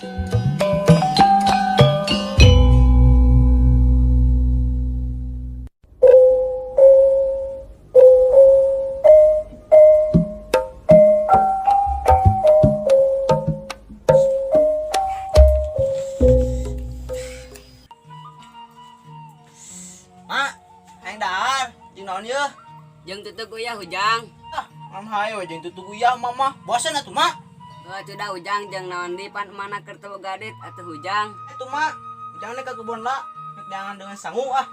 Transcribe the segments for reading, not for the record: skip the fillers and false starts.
Mak, hayang dahar, jeung naon yeuh? Jeung tutug uyah Ujang. Ah, ngan hayo jeung tutug uyah mama. Bosan atuh, Mak. Heuh atuh da Ujang jeung naon deui pan mana keur teu boga duit atuh Ujang. Atuh, Mak. Ujang nek ka kebon lah. Nek jangan dengan sangu ah.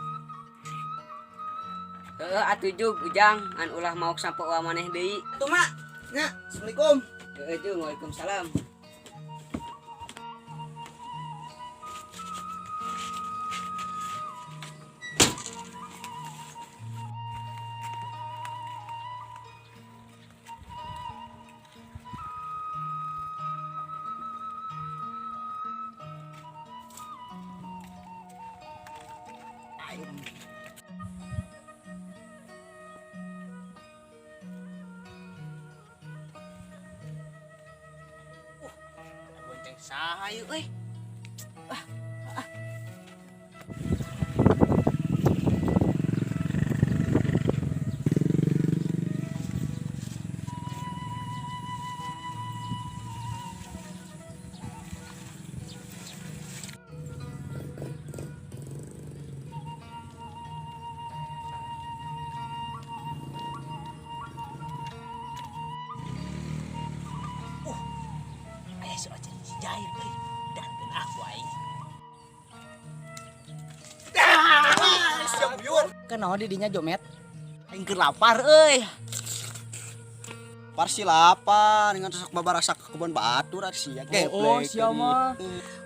Heuh atuh jug Ujang ngan ulah maok sampo uah maneh deui. Atuh, Mak. Nya, Assalamualaikum. Heuh jung, waalaikumsalam. Bonceng saha ieu euy? Ah, ah. Aya si Ocen si Jair euy. Dan aku aing. Ah, siap buyur. Kenaon di dinya Jomet? Aing keur lapar euy. Lapar sih lapar, dengan sok babarasak ke kebun batur ah sia geblek. Oh, sia mah.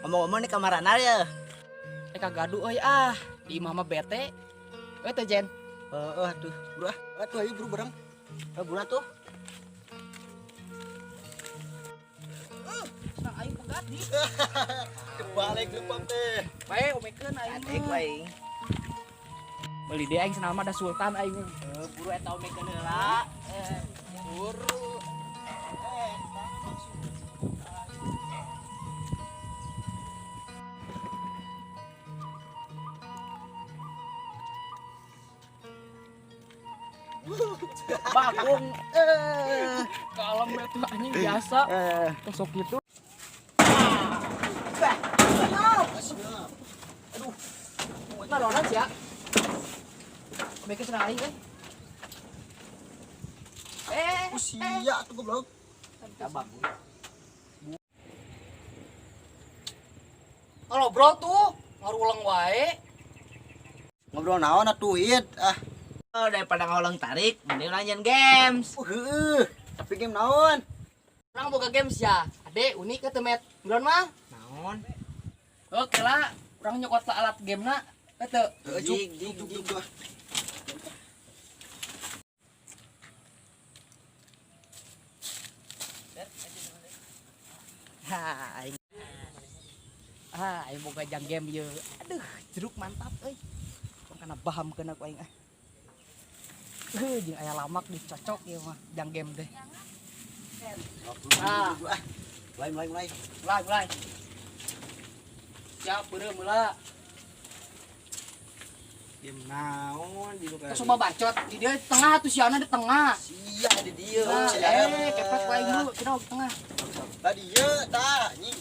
Ngomong-ngomong nih kamarana ya. Kagadu euy ah, di imah mah bete. Euy teh Jen. Heeh atuh, bro ah. Atuh ayo bro bareng. Eh bro atuh. Senang aing pegat di. Kebalik lupa teh. Bae omekeun aing. Aing aing. Beli deh aing senang mah da sultan aing. Heuh, buru eta omekeun heula. Buru. Bagong. Kalem itu anjing biasa. Tosok gitu. Aduh. Nalonan sih ya. Omekeun senang aing euy. Usia tuh goblok. Bagus. Kalau bro tuh ngarulang wae. Ngobrol naon atuh ieu ah. Oh, daripada ngolong tarik, mending lanjut games. Heuh, tapi game naon? Urang boga games ya. Ade unik atuh met. Bulan mah. Naon? Oke lah, urang nyokot lah alat gamena. Atuh. Heuh, Jig, jug jig, jug jug. Ha, aing. Ah, aing boga jang game ieu. Aduh, jeruk mantap euy. Tong kana baham keuna ku aing ah. Heuh, jeung aya lamak dicocok ieu mah jang game teh. Ah. Mulai mulai mulai. Mulai, mulai. Siap, beureum heula. Game naon di luka. Terus coba bacot di dia tengah tuh siana di tengah. Sia di dieu. Nah, Sia. kepret ku aing dulu, kira di tengah. Tadi ieu tah anjing.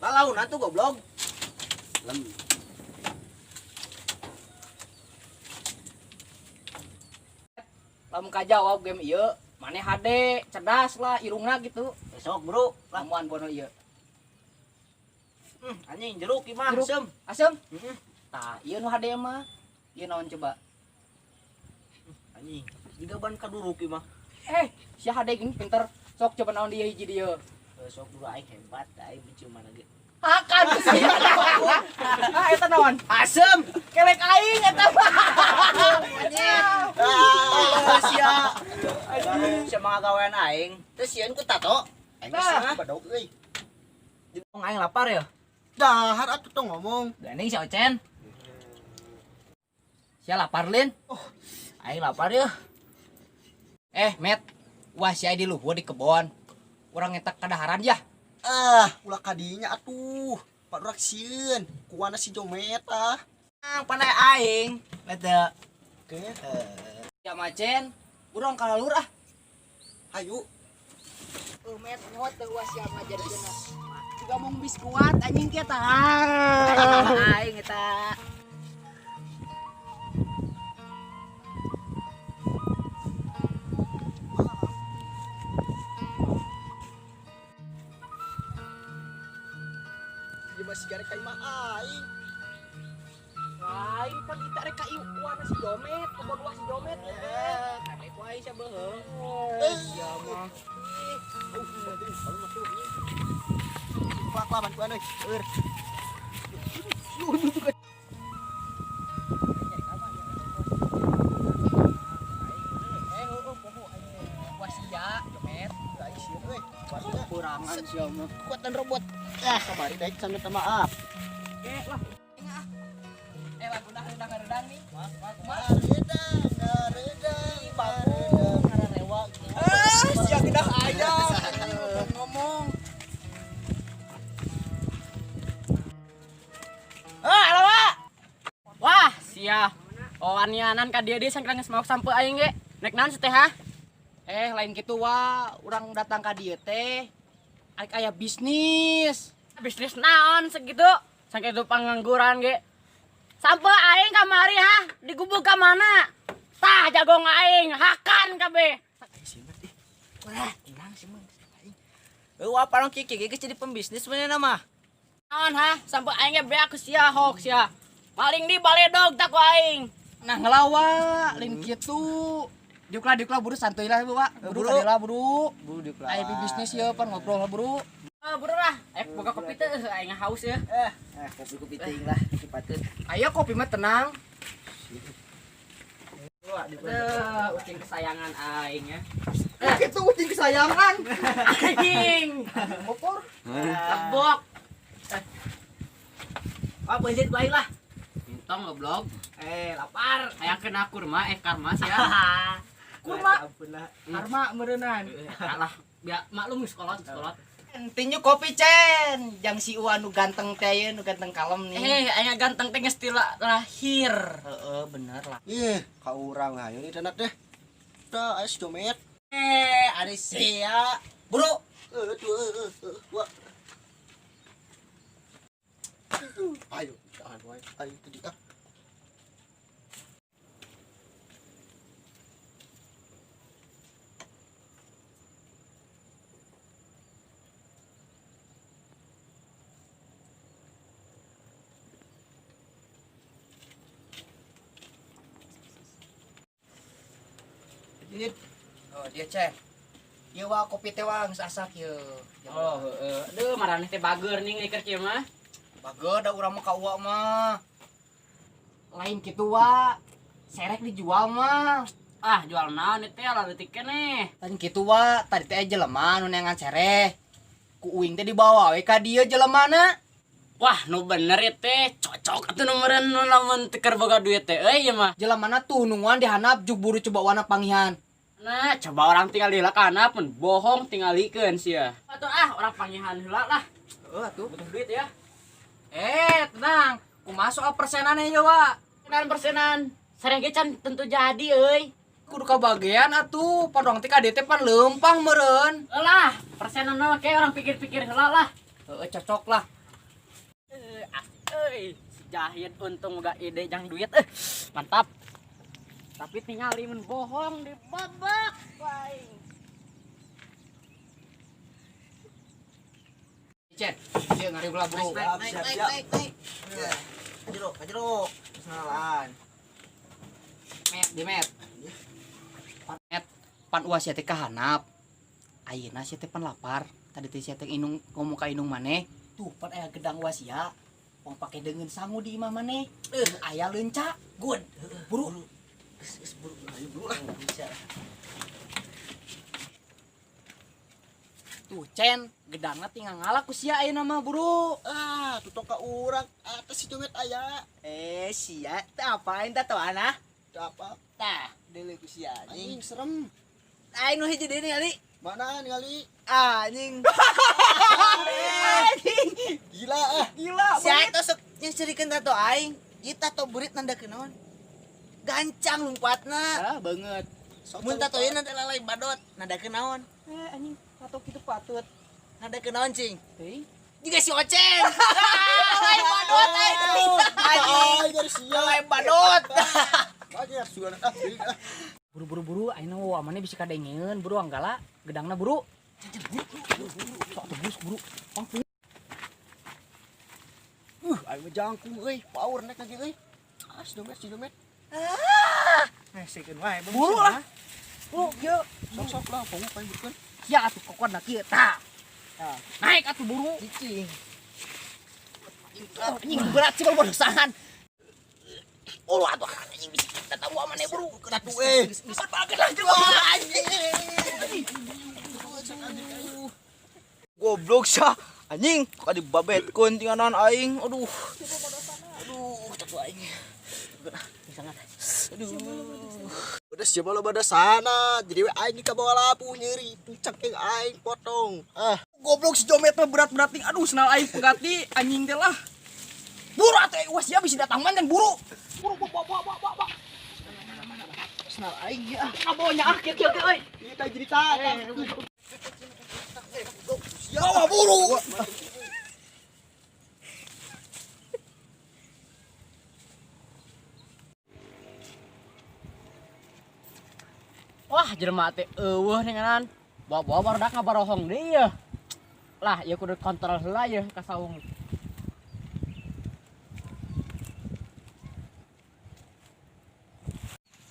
Lalaun atuh goblok. Lem. Lamun kajawab game ieu, maneh hade, cerdas lah irungna gitu. Besok, Bro. Lah, Lamuan bono ieu. Anjing jeruk ieu mah Jeruk. asem. Asem? Heeh. Tah, ieu nu hade mah. Ieu naon coba? Anjing, jiga ban kaduruk ieu mah. Sia hade gini pinter. Sok coba naon dia hiji dieu. Sok bro aing hebat, aing menciuman ge. Akan sih. Ah, eta naon? Asem. Kelek aing eta mah. Ah, sia. Sia mah ngagawean aing. Teu sieun ku tato. Aing Nah. geus badog euy. Jeung aing lapar ya. Dahar atuh tong ngomong. Gandeng si Ocen. Sia lapar lin? Oh, Aing lapar ya. Eh, Met. Wah, si di luhur di kebon. Urang ngetak kadaharan ya. Ah, ulah kadinya atuh. Pak urak sieun, kuana si Jomet ah. Panai aing. Mete. Oke. Ya macen, urang kalalur ah. Ayo. Met, nyot teu wah sia mah jadikeun. Juga mong biskuat anjing kieu tah. Aing eta. Ieu mah sigare ka imah aing. Lain pan kita rek ka ieu si Jomet, kebon wah si Jomet. Kade ku aing sia beuheung. Sia mah. Plak lah bantuan euy. Eur. Eh, heueuh poho aing. Wah sia Jomet. Aing sieun euy. Kurangan sia mah. Kekuatan robot. Ah, kamari daek sampe maaf. Eh, lah. Eh, lagu dah redang nih. Ngaredang, ngaredang, Bangun, ngarewa. Ah, sia gedah ayam. Ngomong. Ah, alawa. Wah, sia. Wanianan ka dieu deui sangkira geus maok sampe aing ge. Nek naon teh ha? Eh, lain kitu wa, urang datang ka dieu teh. Arek aya bisnis. Bisnis naon segitu? Sangkira itu pengangguran ge. Sampe aing kamari ha, digubuk ka mana? Tah jagong aing hakan kabeh. Wah, tenang sih mah. Aing. Wah, parang kiki geus jadi pembisnis manehna mah. Naon ha? Sampe aing ge beak ku sia hoax sia. Maling di baledog tak ku aing. Nah, ngelawa lain kitu. Diuklah buru santuy lah Bu, Pak. Buru Buru. kadela buru. Buru diuklah. Aya bisnis ieu pan ngobrol lah buru. Eh, buru lah. Eh, boga kopi teh aing haus ya. Eh, kopi-kopi teuing lah, dipatkeun. Ayo kopi mah tenang. Aduh, ucing kesayangan aing ya. Itu ucing kesayangan. Aing. Motor. Lebok. Wah, peunceut ku aing lah. Entong goblok. Eh, lapar. Hayang kena kurma karma sia. Kurma. Ampun lah. Karma meureunan. Kalah. Biar maklum sekolah sekolah. Tinju kopi Cen, jang si Uwa nu ganteng teh ye, nu ganteng kalem nih. Eh, aing ganteng teh geus ti lahir. Heeh, bener lah. Ih, ka urang hayu ieu deh. Tah, aya si Jomet. Eh, ari sia. Buru. Tuh, dua. Ayo, tahan wae. Ayo tadi ah. Oh, dia Cen. Ieu wa kopi teh wa geus asak ieu. Oh, heeh. Aduh, maraneh teh bager ning iker kieu mah. Bager da urang mah ka uwa mah. Lain kitu wa. Serek dijual mah. Ah, jual naon ieu teh lah leutik keneh. Lain kitu wa, tadi teh jelema nu neangan sereh. Ku uing teh dibawa we ka dieu jelemana. Wah, nu bener ieu teh. Cocok atuh nomoran nu lamun teu keur boga duit teh euy ieu mah. Jelemana tuh nungguan dihanap juk buru coba wana pangihan. Nah, coba orang tinggal di heula kana pun bohong tingalikeun sia. Atuh ah, orang pangihan heula lah. Heeh atuh. Butuh duit ya. Eh, tenang. Kumaha soal persenannya ieu wa? Persenan persenan. Sareng ge can tentu jadi euy. Kudu kabagean atuh, pan urang teh ka dieu teh pan leumpang meureun. Lah, persenan mah kayak orang pikir-pikir heula lah. Heeh, cocok lah. Asik euy. Si Jahid untung boga ide jang duit mantap. Tapi tingali mun bohong di babak aing. Cen, dia ngariung lah bro. Siap, Naik, siap, naik, siap. naik, naik. Kajero, kajero. Kenalan. Met, di met. Met, pan uas sia teh kahanap. Ayeuna sia teh pan lapar. Tadi teh sia teh inung ngomong ka inung maneh. Tuh pan aya gedang wasia. Wong pake deungeun sangu di imah maneh. Aya leunca. Good. Buru. Geus, buru. Ayo buru lah. Bisa. Tuh Cen, gedangna tinggal ngalah ku sia ayeuna mah buru. Ah, tutong ka urang atas si Jomet aya. Eh, sia teh apain teh tuh ana? Teu apa? Tah, Deuleu ku sia anjing. Anjing serem. Aing nu hiji deui ningali. Mana ningali? Ah, anjing. Gila ah. Gila, Si aing tos sok nyeuseurikeun tato aing. Ieu tato burit nandakeun naon? Gancang lumpatna. Ah, banget. Sok Mun tato ieu nanti lalai badot, nandakeun naon? Eh, anjing, tato kitu patut. Nandakeun naon cing? Teuing. Jiga si Ocen. Lalai badot aing. Anjing. Aing dari sia. Lalai badot. Banyak sugan ah. Teuing, ah. Buru buru buru ayeuna wa maneh bisa kadengeun buru anggala gedangna buru. Sok atuh buru buru. Pang Aing mah jangkung euy, power nek lagi euy. Ah, si domet, si domet. Ngesekeun wae. Buru lah. Buru, ieu. Sok sok lah, pongo paling bukan. Sia atuh kokona kieu tah. Naik atuh buru. Cicing. Anjing berat sih kalau bodosan. Oh, atuh anjing bisa kita tahu amane buru. Atuh eh. Bisa banget lah juga anjing. Goblok sah anjing kok dibabetkeun tinggalan aing. Aduh. Aduh, cek aing. Sangat. Aduh. Udah siapa lo pada sana, jadi we aing ka bawa lapu nyeri, tuh cengkeng aing potong. Ah, Goblok si Jomet mah berat-berat ting. Aduh, senal aing pegati anjing teh lah. Buru atuh eh, uas sia bisa datang mantan buru. Buru bawa bawa bawa bawa. bawa. Senal aing ya. Kabonya ah kieu kieu euy. kita jadi tak. Bawa buru. Wah, jelema teh eueuh ninganan. Bawa-bawa barudak ngabarohong deui yeuh. Lah, ieu kudu kontrol heula yeuh ka saung.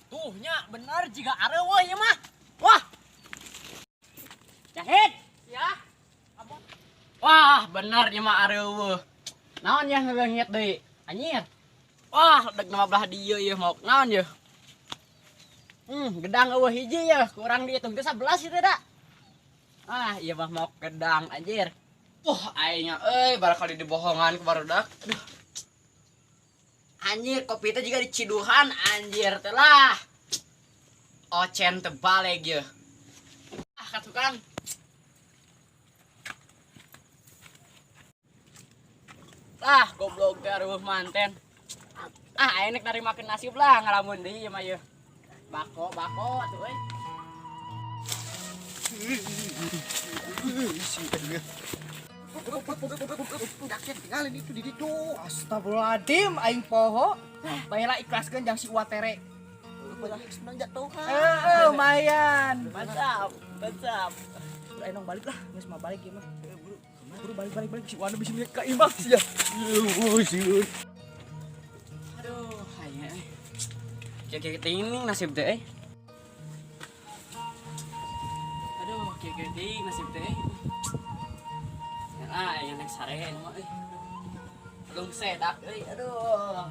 Tuh nya bener jiga areueuh ieu mah. Wah. Jahit. Ya. Wah, bener ieu mah areueuh. Naon yeuh ngeleungit deui? Anjir. Wah, deg nama belah dieu ieu mau naon yeuh? Gedang eueuh hiji ya, kurang dihitung teh 11 itu da. Ah, iya mah mau gedang anjir. Wah, aing euy barangkali dibohongan ku barudak. Aduh. Anjir, kopi teh juga diciduhan anjir teh lah. Ocen teh baleg ye. Ah, ka tukang. Ah, goblok teh areueuh manten. Ah, aing nek narimakeun nasib lah ngalamun deui ieu mah yeuh. Bako, bako atuh euy. Yakin tinggalin itu di ditu. Astagfirullahaladzim, aing poho. Baiklah ikhlaskeun jang si Uwa tere. Senang jatuhan. Eh, lumayan. Mantap, mantap. Udah enong balik lah, geus mah balik ieu mah. Buru, buru balik balik balik si Wana bisa lihat ka imah sia. Aduh, aing euy. Kieu-kieu teuing nasib teh euy. Aduh, kieu-kieu teuing nasib teh euy. Ah, aing nek sare mah euy. Belum sedak euy, aduh.